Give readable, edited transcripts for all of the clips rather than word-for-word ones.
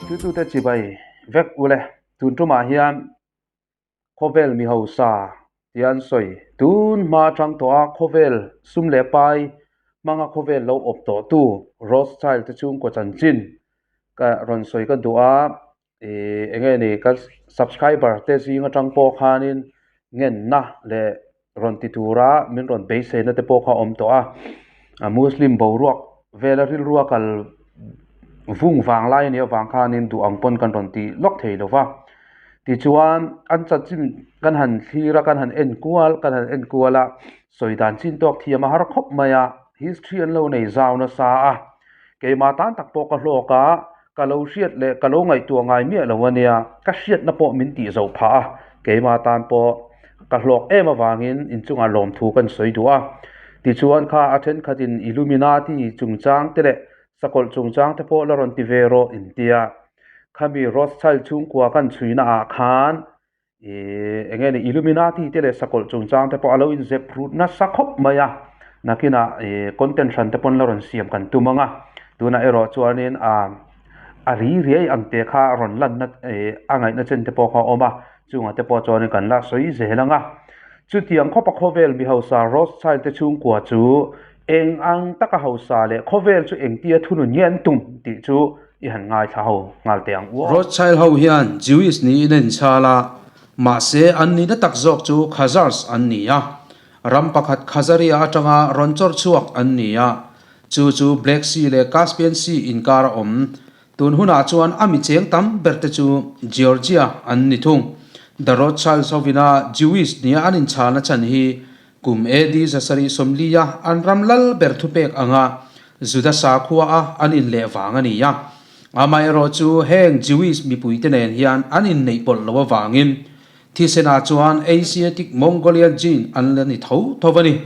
Thiltute chibai vek ule tun tumah hian khawvel mi hausa tih an sawi. Tun hma atang tawh a khawvel sum leh pai hmanga khawvel lo awp tawh tu Rothschild te chhungkaw chanchin ka rawn sawi ka duh a ih eng nge ni ka subscriber te zing atang pawh khanin ngenna leh rawn ti tura min rawn beiseina te pawh kha a awm tawh a a muslim boruak vela rilrua kal vung vang lai anih avang khanin duh ang pawn kan rawn ti lawk thei lo va tichuan an chanchin kan han thlir a kan han en kual kan han en kual a sawi dan chin tawk thiam a har khawp mai a history an lo nei zau nasa a keimah tan tak pawh ka hlawk a ka lo hriat leh ka lo ngaihtuah ngai miah lo ania ka hriatna pawh min tih zo phah a keimah tan pawh ka hlawk em avangin inchungah lawmthu kan sawi duh a tichuan kha a thenkhatin Illuminati chungchang te leh sakawlh chungchang te pawh la rawn ti ve rawh intia khami Rothschild chhungkua kan chhuina ah khan Ih eng nge ni Illuminati te leh sakawlh chungchang te pawh a lo inzep rut nasa khawp mai a, nakinah ih content hran te pawn la rawn siam kan tum ang a, tunah erawh chuanin ah a ri riai ang te kha a rawn lanna ih a ngaihna chen te pawh kha a awm a, chungah te pawh chuanin kan la sawi zel ang a. Chutiang khawpa khawvel mi hausa Rothschild te chhungkua chu eng ang taka hausa leh khawvel chu engtia thunun nge an tum tih chu i han ngaithla ho nghal teh ang u. Rothschild ho hian Jewish niin a inchhal a, mahse an nihna tak zawk chu Khazars an ni a, ram pakhat Khazaria atanga rawn chawr chhuak an ni a, chu chu Black Sea leh Caspian Sea inkar a awm. Tun hunah chuan a mi cheng tam ber te chu Georgia an ni thung. The Rothschilds hovina Jewish nia an inchhalna chhan hi Kum AD 740-a an ram lal ber thupek anga Juda sakhua a an inleh vang a ni a. Amaherawh chu heng Jewish mipuite nen hian an inneih pawlh loh avangin thisenah chuan Asiatic Mongolian gene an la ni tho tho a ni.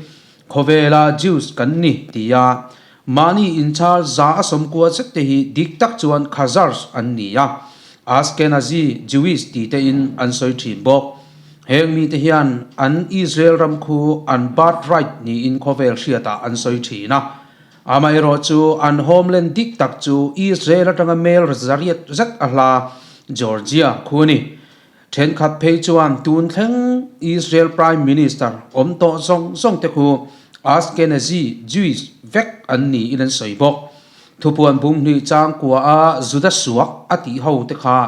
Khawvela Jews kan ni tia mahni inchhar 190 zet te hi dik tak chuan Khazars an ni a, Ashkenazi Jewish ti tein an sawi thin bawk. Heng mite hian an Israel ram khu an birthright niin khawvel hriatah an sawi thin a. Amaherawh chu an homeland dik tak chu Israel atanga mel zariat zet a hla Georgia khu a ni. Thenkhat phei chuan tun thleng Israel Prime Minister awm tawh zawng zawng te khu Ashkenazi Jewish vek an niin an sawi bawk. Thupuan bung hnih changkua a Juda suak a tih ho te kha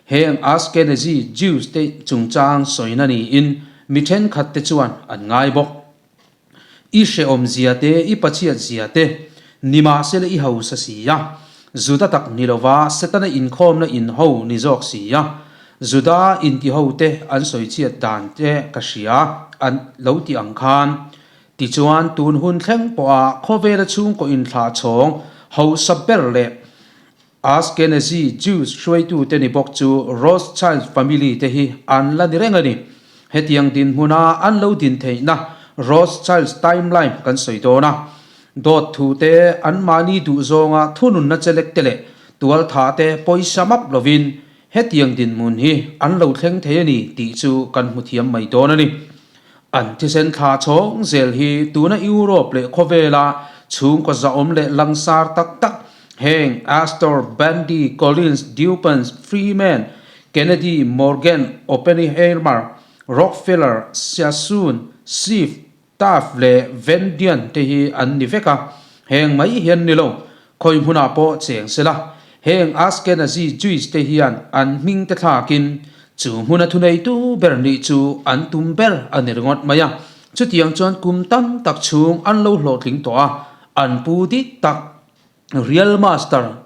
Heng Ashkenazi Jews te chungchang sawina niin mi thenkhat te chuan an ngai bawk. I hrehawm zia te, i pachhiat zia te, nimahsela i hausa si a, Juda tak ni lova Setana inkhawmna in ho ni zawk si a, Juda intiho te an sawichhiat dan te ka hria an lo ti ang khan. Tichuan tun hun thleng pawha khawvela chhungkaw inthlah chhawng hausa ber leh Ashkenazi Jews hruaitute ni bawk chu Rothschild family te hi an la ni reng a ni. Hetiang dinhmuna an lo din theihna Rothschild's timeline kan sawi dawn a. Dawt thu te, anmahni duhzawnga thununna chelek te leh tualthah te pawisa map lovin hetiang dinhmun hi an lo thleng thei a ni tih chu kan hmu thiam mai dawn a ni. An thisen thla chhawng zel hi tuna Europe leh khawvela chhungkaw zahawm leh langsar tak tak heng Astor, Bundy, Collins, Dupont, Freeman, Kennedy, Morgan, Oppenheimer, Rockefeller, Sassoon, Schiff, Taft leh Van Dian te hi an ni vek a, heng mai hian ni lo, khawi hmunah pawh cheng se la, heng Ashkenazi Jewish te hian an hming te thlakin chu hmuna thuneitu ber nih chu an tum ber a ni ringawt mai a, chutiang chuan kum tam tak chhung an lo hlawhtling tawh a, an pu dik tak Real Master,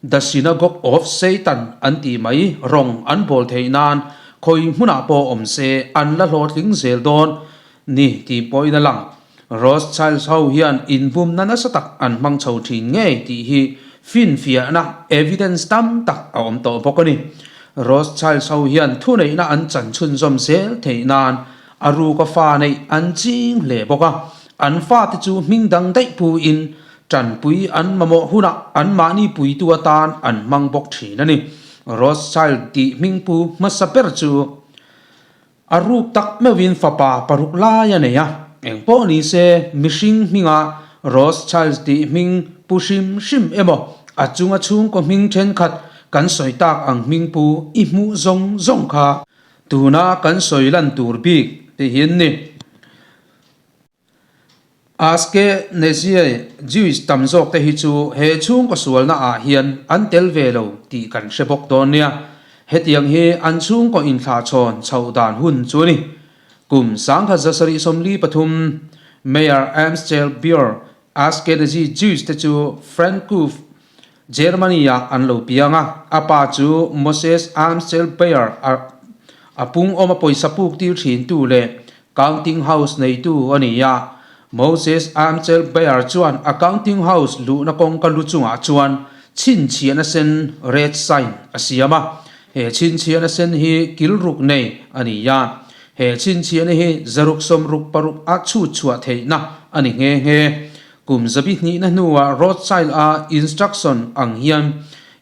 The Synagogue of Satan an tih mai rawng an bawl theih nan khawi hmunah pawh awm se an la hlawhtling zel dawn ni tih pawhin a lang. Rothschilds ho hian inbumna nasa tak an hmang chho thin ngei tih hi finfiahna, evidence, tam tak a awm tawh bawk a ni. Rothschilds ho hian thuneihna an chan chhunzawm zel theih nan a ruka fa neih an ching hle bawk a, an fate chu hming dang daih puin Tanpui an mamawh hunah anmahni puitu atan an hmang bawk thin a ni. Rothschild tih hmingpu hmasa ber chu a ruk tak meuhin fapa paruk lai a nei a. Engpawh ni se mihring hmingah Rothschild tih hming pu hrim hrim emaw a chunga chhungkaw hming thenkhat Kan sawi tak ang hming pu i hmuh zawng zawng kha tuna kan sawi lan tur bik ti hi an ni. Ashkenazi Jewish tam zawk te hi chu he chhungkaw sualna ah hian an tel ve lo tih kan hre bawk dawn nia. Hetiang hi an chhungkaw inthlahchhawn chhoh dan hun chu a ni. Kum 1743 Mayor Amschel Bauer Ashkenazi Jewish te chu Frankfurt, Germany ah an lo piang a. A pa chu Moses Amschel Bauer a pung awm a pawisa puk tir thintu leh Counting House neitu a ni a, Moses Amschel Bauer chuan a Counting House luhna kawngka lu chungah chuan chhinchhiahna sen, red sign, a siam a. He chhinchhiahna sen hi kil ruk nei a ni a, he chhinchhiahna hi zaruk 66 a chhut chhuah theihna a ni nghe nghe. Kum zabi hnihna hnuah Rothschild a instruction ang hian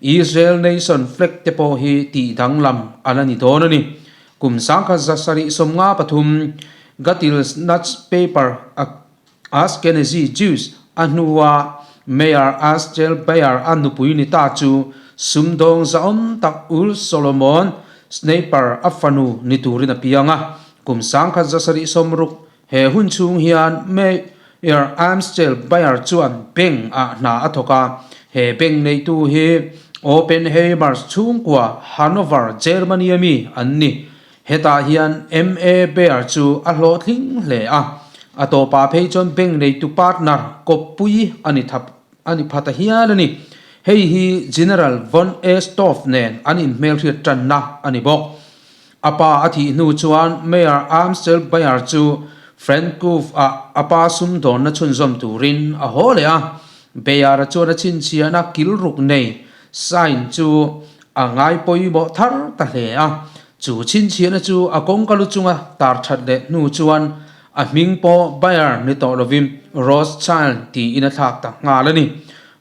Israel nation flag te pawh hi tih danglam a la ni dawn a ni. Kum 1753 Gatils Nuts Paper a Ashkenazi Jews a hnua Meir Aschel Bayer a nupui ni ta chu sumdawng zahawm tak Ul Solomon Sneiper a fanu ni turin a piang a. Kum 1760 he hun chhung hian Meir Amschel Bayer chuan bank ah hna a thawk a. He bank neitu hi Oppenheimers chhungkua Hanover, Germany a mi an ni. Hetah hian MA Bayer chu a hlawhtling hle a. A tawpah phei chuan bank neitu partner kawppui a ni thap a ni pha ta hial a ni. Hei hi General von Estorff nen an inhmelhriat tanna a ni bawk. A pa a thih hnu chuan Mayor Amschel Bauer chu Frankfurt-ah a pa sumdawnna chhunzawm turin a haw leh a. Bayer-a chuan a chhinchhiahna kil ruk nei sign chu a ngai pawimawh thar ta hle a. Chu chhinchhiahna chu a kawngka lu chunga tar that leh hnu chuan a hming pawh Bayer ni tawh lovin Rothschild tiin a thlak ta nghal a ni.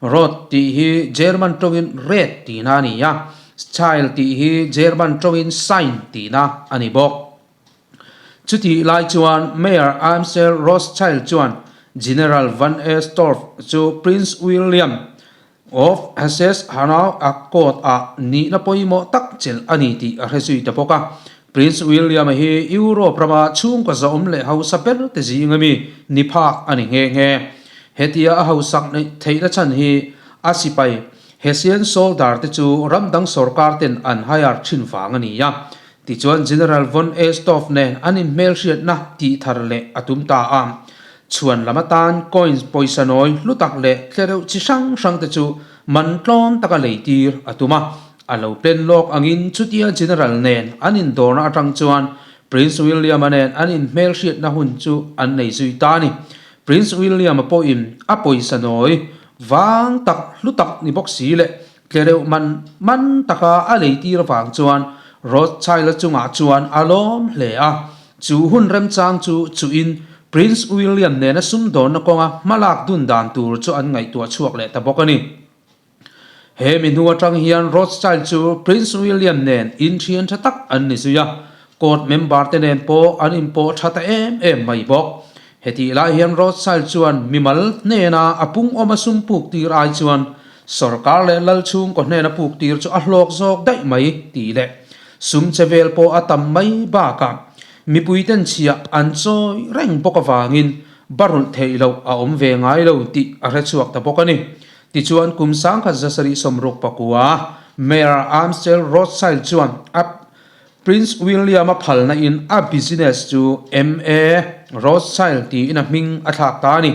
Roth tih hi German tawngin red tihna a ni a, Child tih hi German tawngin sign tihna a ni bawk. Chutih lai chuan Mayor Amschel Rothschild chuan General van Estorff chu Prince William of Hesse-Hanau a court ah nihna pawimawh tak chelh a ni tih a hre zui ta bawk a. Prince William-a hi Europe rama chhungkaw zahawm leh hausa ber te zinga mi ni phak a ni nghe nghe. Hetia a hausak neih theihna chhan hi a sipai Hessian soldier te chu ram dang sorkar ten an hire thin vang a ni a. Tichuan General von Estorff nen an inhmelhriatna tih thar leh a tum ta a. Chhuan lam atan coins pawisa nawi hlu tak leh tlereuh chi hrang hrang te chu man tlawm taka lei tir a tum a. A lo pen lawk angin chutia General nen an indawrna atang chuan Prince William-a nen an inhmelhriatna hun chu an nei zui ta a ni. Prince William-a pawhin a pawisa nawi vang tak hlu tak ni bawk si leh tlereuh man man taka a leitir avang chuan Rothschild-a chungah chuan a lawm hle a. Chu hun remchang chu chuhin Prince William nena sumdawnna kawnga hmalak dun dan tur chu an ngaihtuah chhuak leh ta bawk a ni. He mi hnu atang hian Rothschild chu Prince William nen inthian tha tak an ni zui a, court member te nen pawh an inpawh tha ta em em mai bawk. Hetih lai hian Rothschild chuan mimal hnena a pung awma sum puk tir ai chuan sorkar leh lal chhungkaw hnena puk tir chu a hlawk zawk daih mai tih leh sum che vel pawh a tam mai bakah mipui ten chhiah an chawi reng bawk avangin barulh theih loh a awm ve ngai lo tih a hrechhuak ta bawk a ni. Tichuan kum 1769 Mayor Amschel Rothschild chuan a Prince William-a phalna in a business chu MA Rothschild tiin a hming a thlak ta a ni.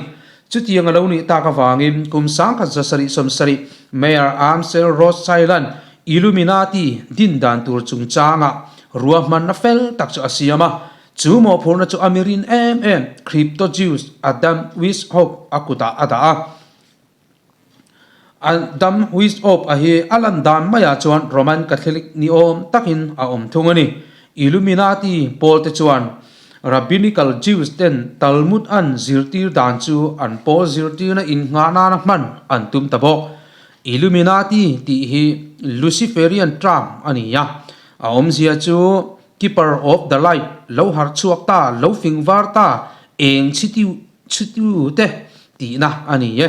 Chutiang a lo nih tak avangin kum 1770 Mayor Amschel Rothschild-a'n Illuminati din dan tur chungchangah ruahmanna fel tak chu a siam a. Chu mawhphurhna chu a mirin em em Crypto-Jews Adam Weishaupt a kutah a dah a. A dam Huisop a hi a lan dan maiah chuan Roman Catholic ni awm takin a awm thung a ni. Illuminati pawl te chuan Rabbinical Jews ten Talmud an zirtir dan chu an pawl zirtirna innghah nana hman an tum ta bawk. Illuminati tih hi Luciferian term a ni a, a awmzia chu Keeper of the Light, lo harh chhuak ta, lo fing var ta, eng chhitiu chhitiu te tihna a ni e.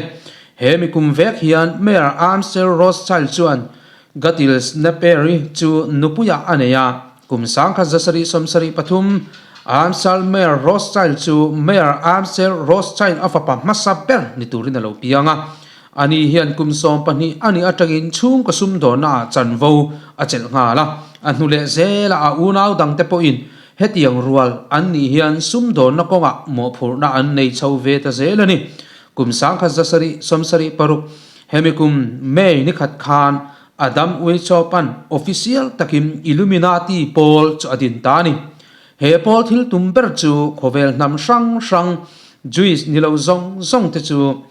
He mi kum vek hian Mayor Amschel Rothschild chuan Gatil Snapper-i chu nupuiah a nei a, kum 1773 Amsel Mayer Rothschild chu Mayer Amsel Rothschild a fapa hmasa ber ni turin a lo piang a. Ani hian kum 12 a nih atangin chhungkaw sumdawnnaah chanvo a chelh nghal a, a hnu leh zela a unau dangte pawhin hetiang rual an nih hian sumdawnna kawngah mawhphurhna an nei chho ve ta zel a ni. Kum 1776 Hemi kum May ni khat khan Adam Weishaupt-a'n official takin Illuminati pawl chu a din ta a ni. He pawl thil tum ber chu khawvel hnam hrang hrang Jewish ni lo zawng zawng te chu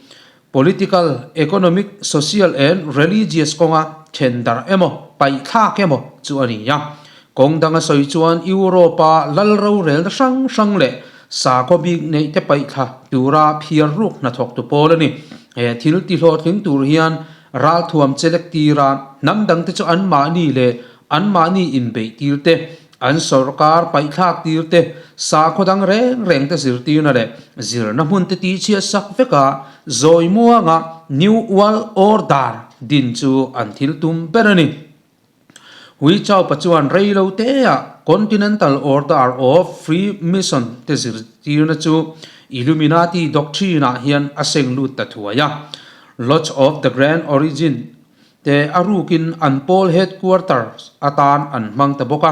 political, economic, social and religious kawnga then darh emaw, paihthlak emaw chu a ni a. Kawng danga sawi chuan Europe-a lal rorelna hrang hrang leh sakhaw bik neih te paihthla tura phiar ruk hnathawktu pawl a ni. He thil ti hlawhtling tur hian ralthuam chelek tira hnam dangte chu anmahni leh anmahni inbeih tir te, an sawrkar paihthlak tir te, sakhaw dang reng reng te zirtirna leh zirna hmun te tihchhiat sak veka zawi muanga New World Order din chu an thil tum ber a ni. Hui Chaupa chuan rei lo teah Continental Order of Freemason te zirtirna chu Illuminati doctrine-ah hian a seng lut ta thuai a. Lodge of the Grand Origin te a rukin an pawl headquarters atan an hmang ta bawk a.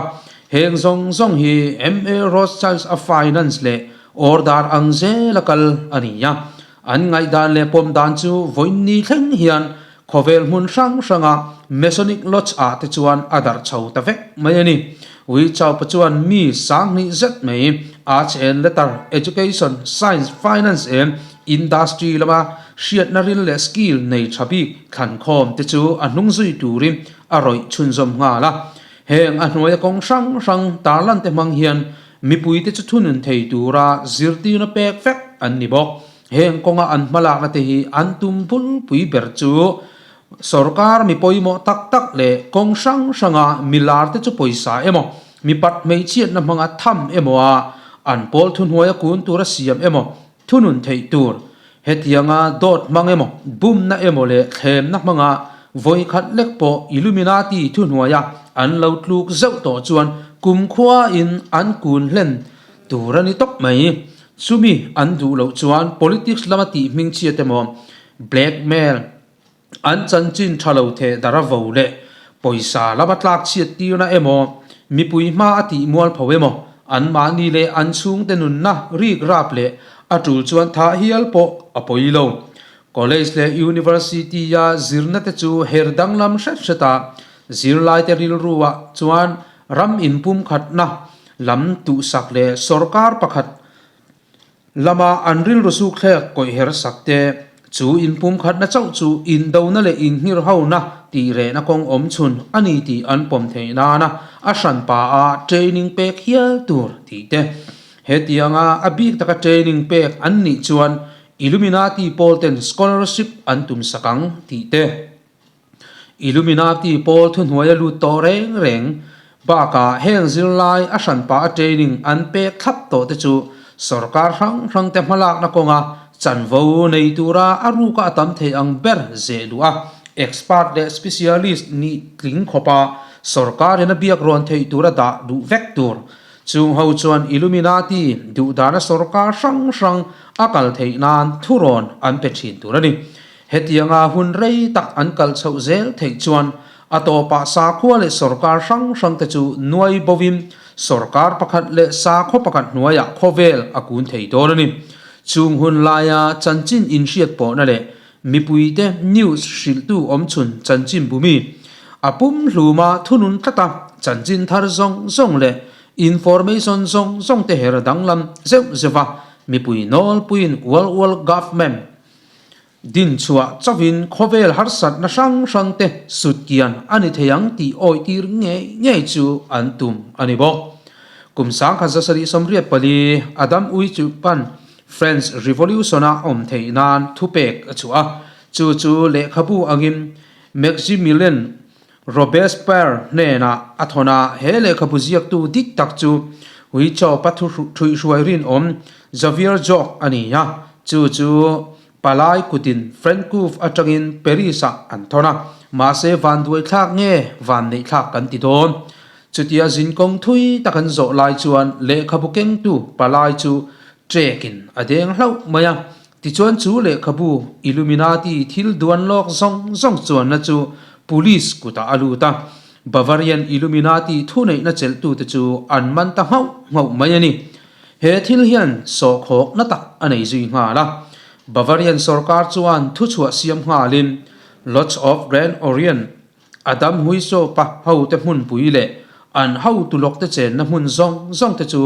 Heng zawng zawng hi MA Rothschilds a finance leh order ang zela kal a ni a. An ngaihdan leh pawm dan chu vawiinni thleng hian Khawvel hmun hrang hranga Masonic Lodge ah te chuan a darh chho ta vek mai a ni. Ui Chaupa chuan mi 2000 zet mai Arts and Letter, Education, Science, Finance and Industry lama hriatna ril leh skill nei tha bik thlankhawm te chu a hnung zui turin a rawih chhunzawm nghal a. Heng a hnuaia kawng hrang hrang tarlan te hmang hian mipui te chu thunun thei tura zirtirna pek vek an ni bawk. Heng kawnga an hmalakna te hi an tum bulpui ber chu sorkar mi pawimawh tak tak leh kawng hrang hranga mi lar te chu pawisa emaw, mi pat hmeichhiatna hmanga tham emaw a an pawl thuhnuaia kun tura siam emaw thunun theih tur. Hetianga dawt hmang emaw, bumna emaw leh thlemna hmanga vawikhat lek pawh Illuminati thuhnuaia an lo tluk zeuh tawh chuan kumkhuain an kun hlen tur a ni tawp mai. Chumi an duh loh chuan politics lama tih hmingchhiat emaw, blackmail, an chanchin tha lo theh dar a vo leh pawisa lama tlak chhiat tirna emaw, mipui hma a tih mual pho emaw, anmahni leh an chhungte nunna rik rap leh a tul chuan thah hial pawh a pawi lo. College leh University-a zirna te chu her danglam hret hret a, zirlaite rilruah chuan Ram inpumkhatna lam tuhsak leh sorkar pakhat lama an rilru sukthlek kawih her sak te, chu inpumkhatna chauh chu indona leh inghirhona tih rehna kawng awm chhun a ni tih an pawm theih nana a hranpa a training pek hial tur tih te. Hetianga a bik taka training pek an nih chuan Illuminati pawl ten scholarship an tum sak ang tih te. Illuminati pawl thuhnuai a lut tawh reng reng bakah heng zirlai a hranpa a training an pek thlap tawh te chu sorkar hrang hrang te hmalakna kawnga chanvo nei tura a ruka a tam thei ang ber zeh duh a, expert leh specialist nih tling khawpa sorkarin a biak rawn theih tura dah duh vek tur. Chung ho chuan Illuminati duhdana sorkar hrang hrang a kal theih nan thurawn an pe thin tur a ni. Hetianga hun rei tak an kal chhoh zel theih chuan a tawpah sakhua leh sorkar hrang hrangte chu nuai bovin sorkar pakhat leh sakhaw pakhat hnuaiah khawvel a kun thei dawn a ni. Chung hun laia chanchin inhriat pawhna leh mipuite news hrilhtu awmchhun chanchin bumi a pumhluma thunun tlata chanchin thar zawng zawng leh information zawng zawngte her danglam zeuh zeuh a mipui nawlpuiin ual ual government Din chhuah chauhin khawvel harsatna hrang hrangte sutkian a ni thei ang tih awitir ngei ngei chu an tum a ni bawk. Kum 1784 Adam Ui chu pan French Revolution-a awm theih nan thupek a chhuah a, chu chu lehkhabu angin Maximilien Robespierre hnenah a thawn a, he lehkhabu ziaktu dik tak chu Huichawpa thuihhruai rinawm Xavier Jock a ni a, chu chu Palai kutin Frankfurt atangin Paris-ah an thawn a. Mahse vanduai thlak nge vanneih thlak kan ti dawn? Chutia zinkawng thui tak an zawh lai chuan lehkhabu kengtu palai chu ṭekin a deng hlauh mai a. Tichuan chu lehkhabu Illuminati thil duan lawk zawng zawng chuanna chu Police kutah a lut a. Bavarian Illuminati thuneihna chelhtute chu an man ta nghauh nghauh mai a ni. He thil hian sawhkhawk na tak a nei zui nghal a. Bavarian sorkar chuan thuchhuah siam nghalin Lodge of Grand Orient, Adam Huisopa hote hmunpui leh an hotu lawkte chenna hmun zawng zawng te chu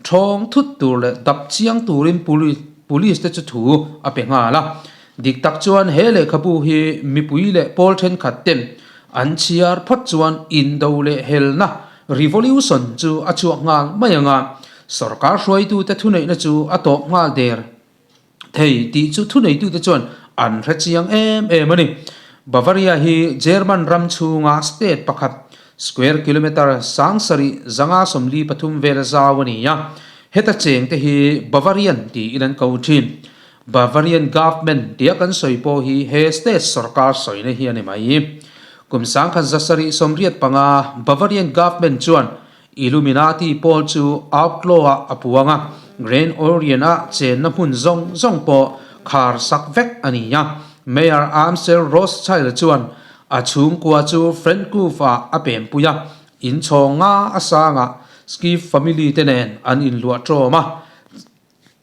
thawng thut tur leh dap chiang turin Police te chu thu a pe nghal a. Dik tak chuan he lehkhabu hi mipui leh pawl thenkhat ten an chhiar phawt chuan indo leh helna Revolution chu a chhuak nghal mai ang a, sorkar hruaitute thuneihna chu a tawp nghal der thei tih chu thuneitute chuan an hre chiang em em a ni. Bavaria hi German ram chhunga state pakhat, square kilometre 7000 43 vel zau a ni a, heta chengte hi Bavarian tiin an ko thin. Bavarian government tia kan sawi pawh hi he state sorkar sawina hi a ni mai. Kum 1985 Bavarian government chuan Illuminati pawl chu outlaw-ah a puang a, Grand Orient-a chenna hmun zawng zawng pawh khar sak vek a ni a. Mayor Amschel Rothschild chuan a chhungkua chu Frankfurt-ah a pempui a, inchhawng nga a sangah Schiff family te nen an inluah ṭawm a.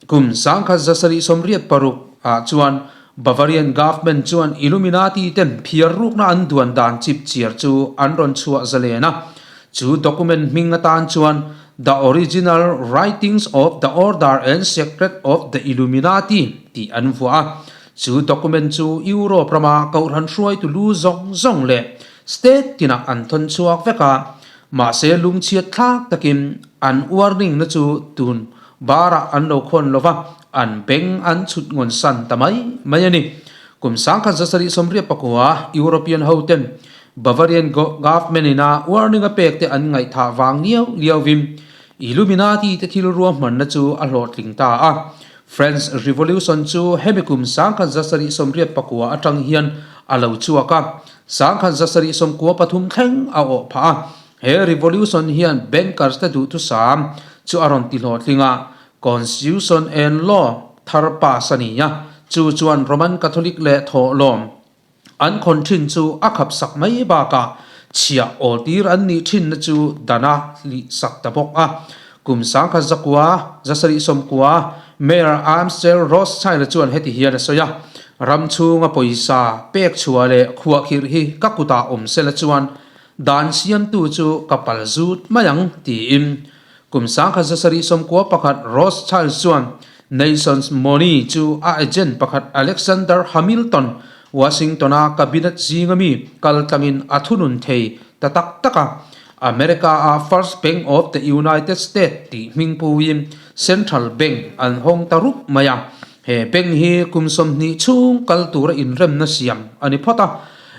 Kum 1786 ah chuan Bavarian government chuan Illuminati ten phiar rukna an duan dan chip chiar chu an rawn chhuah zalen a. Chu document hming atan chuan The Original Writings of the Order and Secret of the Illuminati tih an vuah a. Chu document chu Europe rama kohhran hruaitu lu zawng zawng leh state tinah an thawn chhuak vek a. Mahse lungchhiat thlak takin an warning na chu tun Barah an lo khawn lo va, an beng an chhut ngawn san ta mai mai a ni. Kum 1789 European hoten Bavarian government ina warning a pek te an ngaihthah vang liau liauvin Illuminati te thil ruahmanna chu a hlawhtling ta a. French Revolution chu hemi kum 1789 atang hian a lo chhuak a, 1793 thleng a awh phah a. He revolution hian bankers te duhthusam chu a rawn ti hlawhtling a, Constitution and Law thar pass a ni a, chu chuan Roman Catholic leh thawhlawm an khawn thin chu a khap sak mai bakah chhiah awl tir an nih thinna chu dan a hlih sak ta bawk a. Kum 1900, 1970, Mayor Amschel Rothschild chuan heti hian a sawi a, Ram chhunga pawisa pek chhuah leh khuahkhirh hi ka kutah awm sela chuan Dan siamtu chu ka pal zut mai ang, tiin kum 1791 Rothschild chuan Nations Money chu a agent pakhat Alexander Hamilton, Washington-a cabinet zinga mi kal tlangin a thunun thei ta tak tak a. America-a First Bank of the United States tih hming puiin Central Bank an hawng ta rup mai a. He bank hi kum 20 chhung kal tura inremna siam a ni phawt a.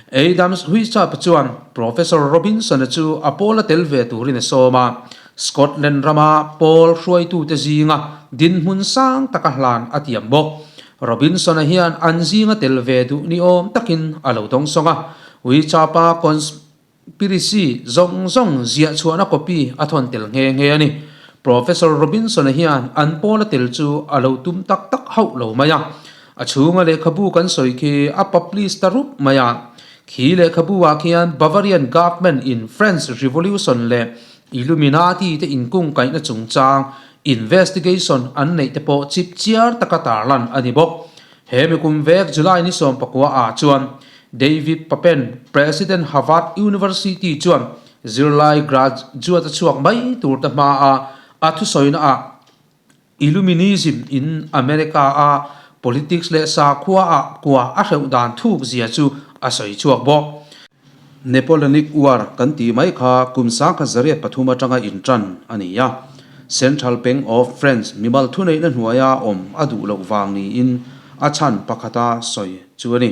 Adams Huichap chuan Professor Robinson-a chu a pawl a tel ve turin a sawm a, Scotland rama pawl hruaitute zinga dinhmun sang taka hlan a tiam bawk. Robinson-a hian an zinga tel ve duh ni awm takin a lo dawngsawng a, Huichap-a conspiracy zawng zawng ziah chhuahna copy a thawn tel nghe nghe a ni. Professor Robinson-a hian an pawl a tel chu a lo tum tak tak hauh lo mai a. A chhunga lehkhabu kan sawi khi a publish ta rup mai a. Khi lehkhabu ah khian Bavarian government in French Revolution leh Illuminati te inkungkaihna chungchang investigation an neih te pawh chip chiar taka tarlan a ni bawk. He mikum vek July ni 19 ah chuan David Papen, President Harvard University chuan zirlai graduate a chhuak mai tur te hma a a thusawina ah Illuminism in America a politics leh sakhua ah kua a hreuh dan thuk zia chu a sawi chhuak bawk. Napoleonic War kan tih mai kha kum 1903 atanga intan a ni a. Central Bank of France mimal thuneihna hnuaia awm a duh loh vang niin a chhan pakhata sawi chu a ni.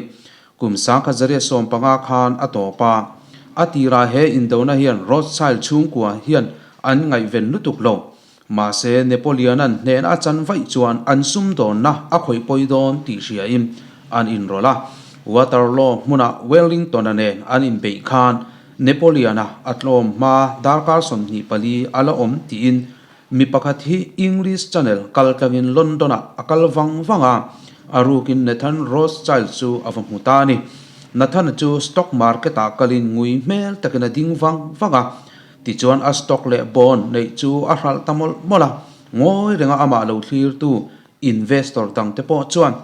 Kum 1915 khan a tawp a, a tirah he indona hian Rothschild chhungkua hian an ngaihven lutuk lo. Mahse, Napoleon-a'n hnehna a chan vaih chuan an sumdawnna a khawih pawi dawn tih hriain an inrawlh a. Waterloo hmuna Wellington-a nen an inbeih khan Napoleon-a a tlawm hma darkar 24 a la awm tiin mi pakhat hi English Channel kal tlangin London-ah a kal vang vang a, a rukin Nathan Rothschild chu a va hmu ta a ni. Nathan-a chu stock market-ah kalin ngui hmel takin a ding vang vang a, tichuan a stock leh bond neih chu a hralh ta mawlh mawlh a, ngawi renga amah lo thlirtu Investor dangte pawh chuan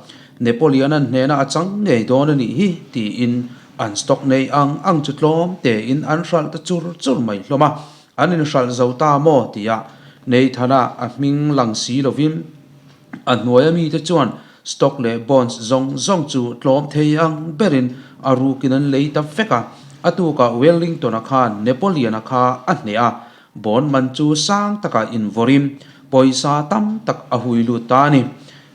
Napoleon-a'n hnena a chang ngei dawn a nih hi tiin an stock nei ang ang chu tlawm tein an hralh ta chur chur mai hlawm a. An inhralh zo ta maw tia Nathan-a a hming lang si lovin a hnuaia mite chuan stock leh bonds zawng zawng chu tlawm thei ang berin a rukin an lei ta vek a. A tukah Wellington-a khan Napoleon-a kha a hneh a, Bond man chu sang takah invawrin pawisa tam tak a hui lut ta a ni.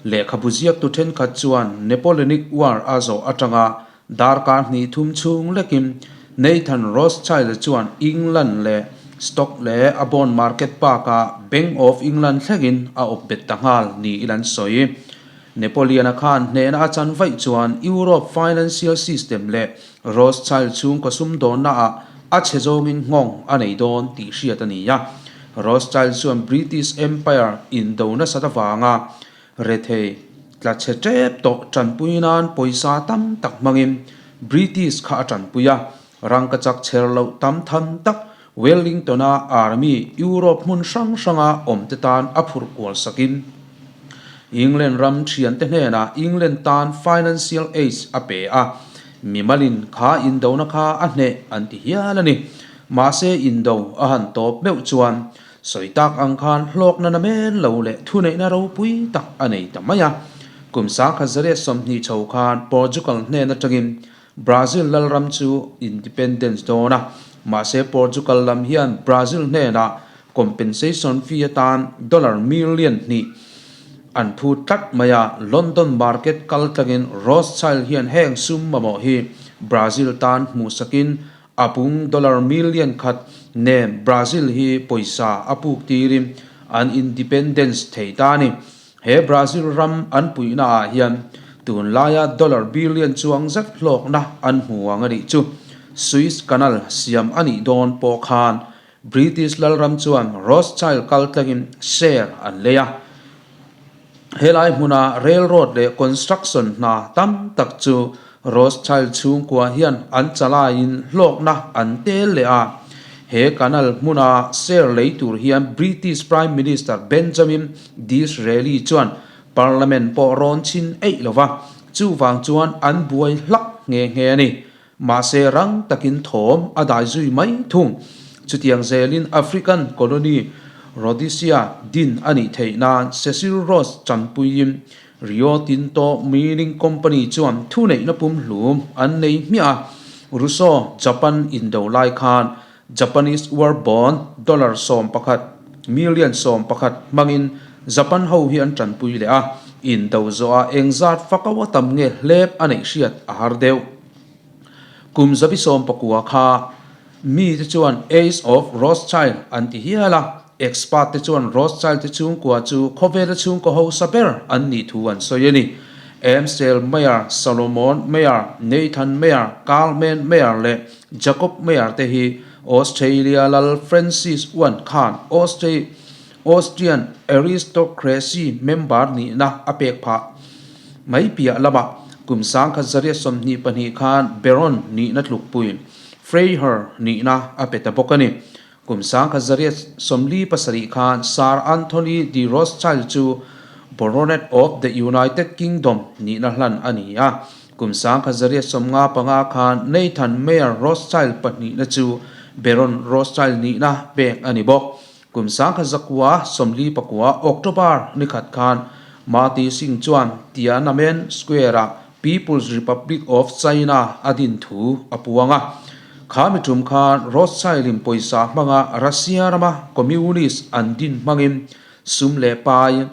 Lehkhabu ziaktu thenkhat chuan Napoleonic War a zawh atanga darkar hnih thum chhung lekin Nathan Rothschild chuan England leh stock leh a bond market bakah Bank of England thlengin a awp bet ta nghal niin an sawi. Napoleon-a khan hnehna a chan vaih chuan Europe financial system leh Rothschild chhungkaw sumdawnnaah a chhe zawngin nghawng a nei dawn tih hriat a ni a. Rothschild chuan British Empire indo nasat avanga rethei tla chhe tep tawh tanpui nan pawisa tam tak hmangin British kha a tanpui a, rangkachak chher loh tam tham tak Wellington-a army Europe hmun hrang hranga awmte tan a phurh kual sakin England ram thiante hnenah England tan financial aid a pe a, mimalin kha indona kha a hneh an ti hial a ni. Mahse indo a han tawp meuh chuan sawi tak ang khan hlawkna na men lo leh thuneihna ropui tak a nei ta mai a. Kum 1920 chho khan Portugal hnen atangin Brazil lalram chu independence dawn a, mahse Portugal lam hian Brazil hnenah compensation fee atan dollar million hnih an phu tlat mai a, London market kal tlangin Rothschild hian heng sum mamawh hi Brazil tan hmuhsakin a pung dollar million khat nen Brazil hi pawisa a puk tirin an independence thei ta a ni. He Brazil ram an puihna ah hian tunlaia dollar billion chuang zet hlawkna an hmu ang a nih chu. Suez Canal siam a nih dawn pawh khan British lalram chuan Rothschild kal tlangin share an lei a. Helai hmuna railroad leh construction hna tam tak chu Rothschild chhungkua hian an chalaiin hlawkna an tel leh a. He canal hmuna share lei tur hian British Prime Minister Benjamin Disraeli chuan Parliament pawh rawn chhin eih lo va, chuvang chuan an buai hlak nghe nghe a ni. Mahse rang takin thawm a dai zui mai thung. Chutiang zelin African colony Rhodesia din a nih theih nan Cecil Rhodes chanpuiin Rio Tinto Mining Company chuan thuneihna pumhlum an nei hmiah a. Russo Japan indo lai khan Japanese war bond dollar 11 million 11 hmangin Japan ho hi an tanpui leh a, indo zawhah engzat fako a tam nge hlep a neih hriat a har deuh. Kum 19 kha mi te chuan Age of Rothschild an ti hial a, expert te chuan Rothschild te chhungkua chu khawvela chhungkaw hausa ber an nih thu an sawi a ni. Amstel Mayer, Solomon Mayer, Nathan Mayer, Kalman Mayer leh Jacob Mayer te hi Australia lal Francis I khan Austrian aristocracy member nihna a pek phah mai piah lamah kum 1922 khan Baron nihna tlukpui Freiherr nihna a pe ta bawk a ni. Kum 1947 khan Sir Anthony de Rothschild chu Baronet of the United Kingdom nihna hlan a ni a. Kum 1955 khan Nathan Mayer Rothschild pahnihna chu Baron Rothschild nihna pek a ni bawk. Kum 1949 October ni khat khan Mati Singh chuan Tiananmen Square-ah People's Republic of China a din thu a puang a. Kha mi tum khan Rothschild-in pawisa hmanga Russia rama Communist an din hmangin sum leh pai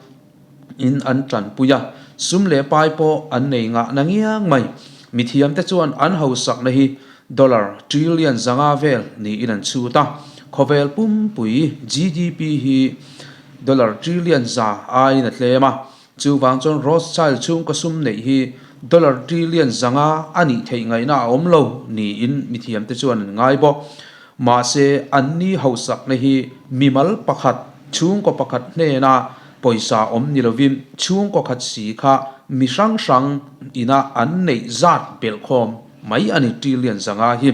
in an tanpui a, sum leh pai pawh an nei ngah na ngiang mai. Mithiamte chuan an hausakna hi dollar trillion 500 vel niin an chhut a, khawvel pumpui GDP hi dollar trillion 100 aiin a tlem a. Chuvang chuan Rothschild chhungkaw sum neih hi Dollar trillion 500 a nih theih ngaihna a awm lo niin mithiamte chuan an ngai bawk. Mahse, anni hausakna hi mimal pakhat, chhungkaw pakhat hnena pawisa awm ni lovin chhungkaw khat si kha mi hrang hrang ina an neih zat belhkhawm mai a ni trillion 500 hi.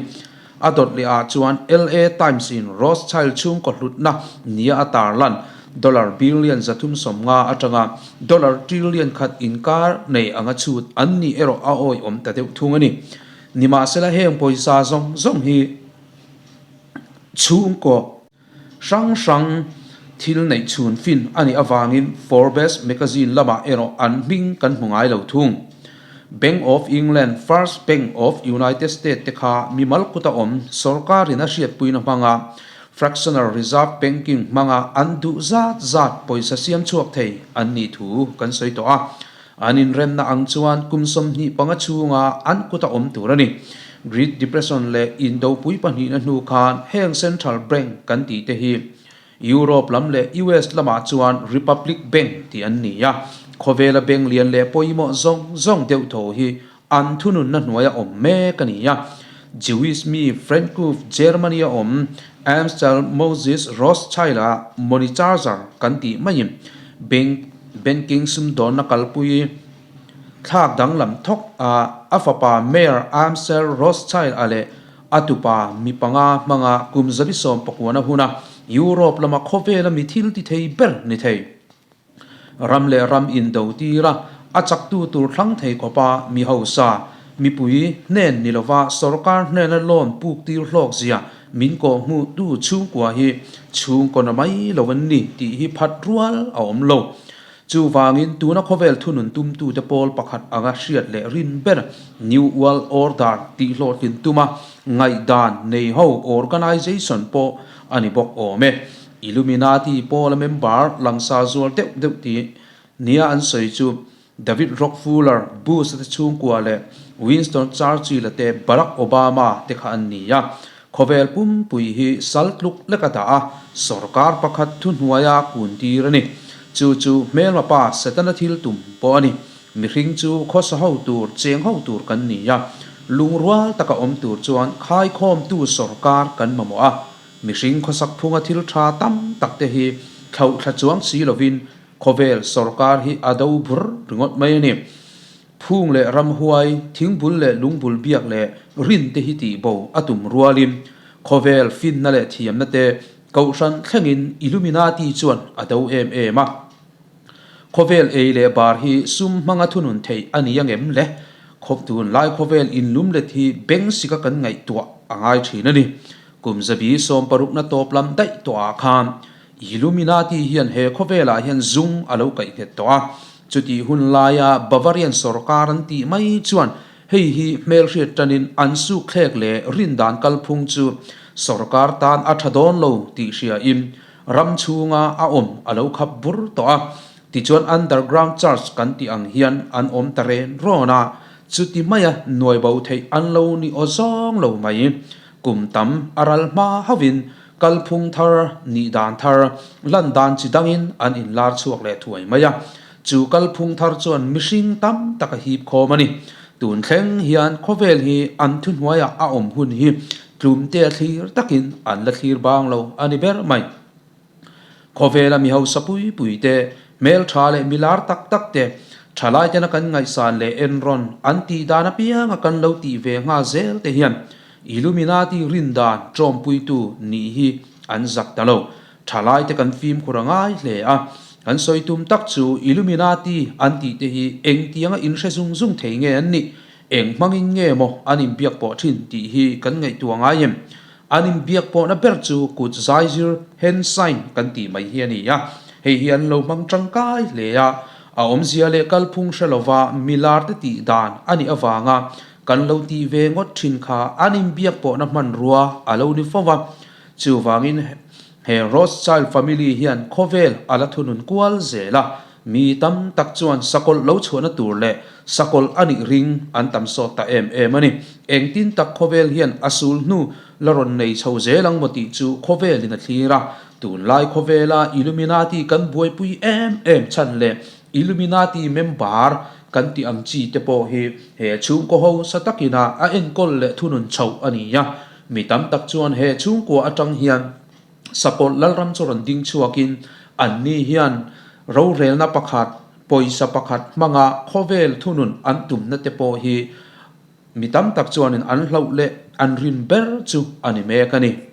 A dawt leh ah chuan LA Times in Rothschild chhungkaw hlutna nia a tarlan dollar billion 350 atanga dollar trillion khat inkar nei anga chhut an nih erawh a awihawm ta deuh thung a ni. Nimahsela heng pawisa zawng zawng hi chhungkaw hrang hrang thil neih chhun fin a nih avangin Forbes magazine lamah erawh an hming kan hmu ngai lo thung. Bank of England, First Bank of United States te kha mimal kuta awm sorkarin a hriatpuina hmanga Fractional Reserve Banking hmanga an duh zat zat pawisa siam chhuak thei an nih thu kan sawi tawh a. An inremna ang chuan kum 25 chhunga an kuta awm tur a ni. Great Depression leh Indopui pahnihna hnu khan heng Central Bank kan tih te hi Europe lam leh US lamah chuan Republic Bank tih an ni a, khawvela bank lian leh pawimawh zawng zawng deuh tho hi an thununna hnuaia awm mek a ni a. Jewish mi Frankfurt, Germany-a awm Amschel Moses Rothschild-a money charger kan tih maiin bank banking sumdawnna kalpui thlak danglam thawk a, a fapa Mayer Amschel Rothschild-a leh A tupa mi panga hmanga kum 190 huna Europe lama khawvela mi thil ti thei ber ni thei. Ram leh ram indo tira a chaktu tur thlang thei khawpa mi hausa, mipui hnen ni lova sorkar hnena loan puk tir hlawk zia min kawh hmuh tu chhungkua hi chhungkaw na mai lo an ni tih hi phat rual a awm lo. Chuvangin tuna khawvel thunun tumtute pawl pakhat anga hriat leh rin ber New World Order tih hlawhtlin tuma ngaihdan nei ho organisation pawh a ni bawk awm e. Illuminati pawla member langsa zual deuh deuh tih nia an sawi chu David Rockefeller, Bush-a te chhungkua leh Winston Churchill-a te Barack Obama te kha an ni a. Khawvel pumpui hi sal tluk lek a dah a, sorkar pakhat thuhnuaia kun tir a ni. Chu chu hmelma pa Setana thil tum pawh a ni. Mihring chu khawsa ho tur, cheng ho tur kan ni a, lungrual taka awm tur chuan khaikhawmtu sorkar kan mamawh a. Mihring khawsak phunga thil tha tam tak te hi thlauhthla chuang si lovin khawvel sorkar hi a do bur ringawt mai a ni. Phung leh ramhuai, thingbul leh lungbul biak leh rin te hi tih bo a tum rualin khawvel finna leh thiamna te kohhran thlengin Illuminati chuan a do em em a. Khawvel ei leh bar hi sum hmanga thunun theih a ni angem le? Khawp tunlai khawvel inlumlet hi beng sika kan ngaihtuah a ngai thin a ni. Kum 160na tawp lam daih tawhah khan Illuminati hian he khawvelah hian zung a lo kaih nghet tawh a, chutih hun laia Bavarian sorkar an tih mai chuan hei hi hmelhriat tanin an sukthlek leh rindan kalphung chu sorkar tan a tha dawn lo tih hriain ram chhunga a awm a lo khap bur tawh a. Tichuan underground church kan tih ang hian an awm ta ren rawn a, chuti maia nuai bo theih an lo ni aw zawng lo mai. Kum tam a ral hma hauhin Kalphung thar, nih dan thar, lan dan chi dangin an inlar chhuak leh thuai mai a. Chu kalphung thar chuan mihring tam tak a hip khawm a ni. Tun thleng hian khawvel hi an thuhnuaiah a awm hun hi tlumte a thlir takin an la thlir bang lo a ni ber mai. Khawvela mi hausa pui pui te, hmeltha leh milar tak tak te, thalai tena kan ngaihsan leh enrawn an tih dan apianga kan lo tih ve nghal zel te hian Illuminati rindan ṭawmpuitu nih hi an zak ta lo. Ṭhalaite kan fimkhur a ngai hle a, kan sawi tum tak chu Illuminati an tih te hi engtianga inhre zung zung thei nge an nih, eng hmangin nge maw an inbiak pawh ṭhin tih hi kan ngaihtuah ngai em? An inbiak pawhna ber chu kut zaizir, hand sign, kan tih mai hi a ni a, hei hi an lo hmang ṭangkai hle a, a awmzia leh kalphung hre lova milarte tih dan a nih avanga Kan lo tih ve ngawt thin kha an inbiak pawhna hmanrua a lo ni fo va, chuvangin he Rothschild family hian khawvel a la thunun kual zel a, mi tam tak chuan sakawlh lo chhuahna tur leh sakawlh a nih ring an tam sawt ta em em a ni. Engtin tak khawvel hian a sul hnu la rawn nei chho zel ang maw tih chu khawvelin a thlir a, tunlai khawvela Illuminati kan buaipui em em chhan leh Illuminati member. kan tih ang chi te pawh hi he chhungkaw hausa takina a enkawl leh thunun chhoh a ni a. Mi tam tak chuan he chhungkua atang hian Sakawlh Lalram chu rawn ding chhuakin anni hian rorelna pakhat, pawisa pakhat hmanga khawvel thunun an tumna te pawh hi mi tam tak chuanin an hlauh leh an rin ber chu a ni mek a ni.